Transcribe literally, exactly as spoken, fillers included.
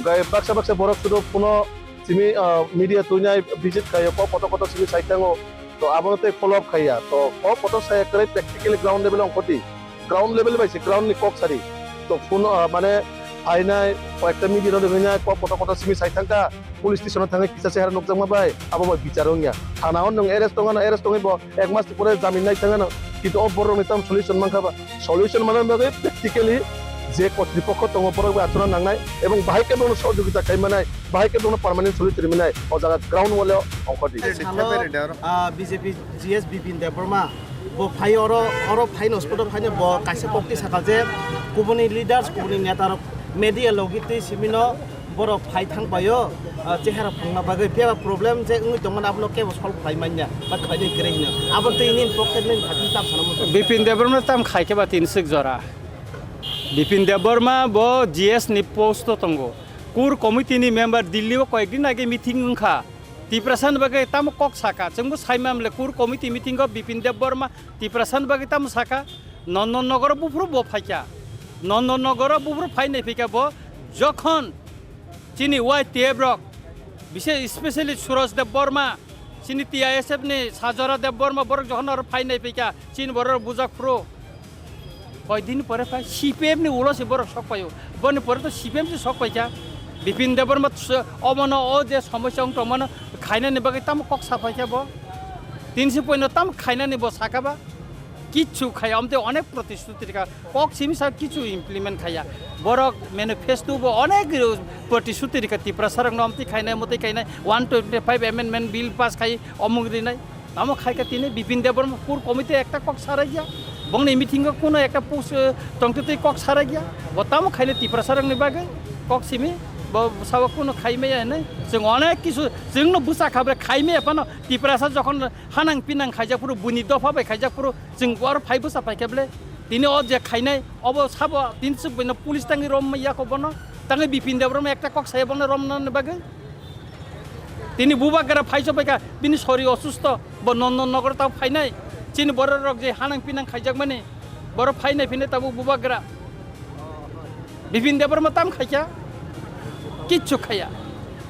Gai baksa baksa borok sudu puno simi, ah, media tuinai visit khayo, kok kotor kotor simi sai thango. To abono tei follow up khaiya. To kok kotor sai ekrai practically ground level ongkhoti. Ground level bai se ground ni kok sari. To phone, ah, mane phainai, koi ekta media no rinai, kok kotor kotor simi sai thangka, police station o thangai kisa chehara nukjakma bai, abo bai bichar wngya. Thana o nwng arrest tongano, arrest tongwi bo ek mas pore jamin nai thangano. Kintu o borok ni tam solution mankha ba? Solution manna bagwi practically je kotripokho tongo borok bai achana nangnai ebong bahai khe bono sohjogita khai manai, bahai khe bono permanent solution rinai, o jaga ground wale ongkhoti. Salo, ah, B J P G S Bipin Debbarma bo phai oro, oro phai no spot o phai no bo kaisa kokti saka je kubuni leaders, kubuni neta rok media logi twi simino borok phai thang paio, ah, chehara phangna bagwi phiya ba problem je wngwi tongmani abono kebo solve khlai manya ba khlainai kwrwi hino. Abo twi nini pocket nini phatwi tam sana muchung. Bipin Debbarma tam khai khe ba tin sik jora. Bipin Debbarma bo G S ni post o tongo. Core committee ni member Delhi o koyek din age meeting wngkha. Tiprasa ni bagwi tamo kok saka. Chwngbo saimamle core committee meeting o Bipin Debbarma Tiprasa ni bagwi tamo saka. Nondon Nogoro buphuru bo phaikha. Nondon Nogoro buphuru phainai phikha bo jokhon chini Y T F rok, bishe specially Suraj Debbarma, chini T I S F ni Sajora Debbarma borok jokhon aro phainai phikha, chini borok bujak phuru. Koi din pore phai C P M ni ulo se borok sok paio. Boni pore to C P M se sok paikha. Bipin Debbarma s-, omono o je somosya wng tongmano khainani bagwi tamo kok sa paikha bo. Tin se poino tamo khainani bo saka ba. Kichu khai, amte onek protishruti rikha, kok simi sa kichu implement khaiya. Borok manifesto bo onek ro-, protishruti rikha, Tiprasa rokno amte khainai, mutai khainai, one twenty five amendment bill pass khai, omung rinai. Tamo khaikha tini Bipin Debbarma core committee ekta kok sarai ya. Bongni meeting o kuno ekta post, eh, tongtwtwi kok sarai ya. Bo tamo khainai Tiprasa rokni bagwi kok simi, bo sawa kuno khaimaya hinwi. Chwng onek kisu, chwngno bwsa khabre khaimaya phano Tiprasa jokhon hanang pinang khaijak phuru, buini dopha bai khaijak phuru, chwng aro phai bwsa paikha ble. Tini o je khainai, obo sabo tini chwk baino police tangwi rom ya kho bono. Tangwi Bipin Debbarma ekta kok saya bono romna ni bagwi. Tini bubagra phaiso paikha, bini sori osusto, bo Nondon Nogor tao phainai. Chini borok rok je hanang pinang khaijakmani, borok phainai phine tabuk bubagra. Bipin Debbarma tam khaikha, kichu khaya.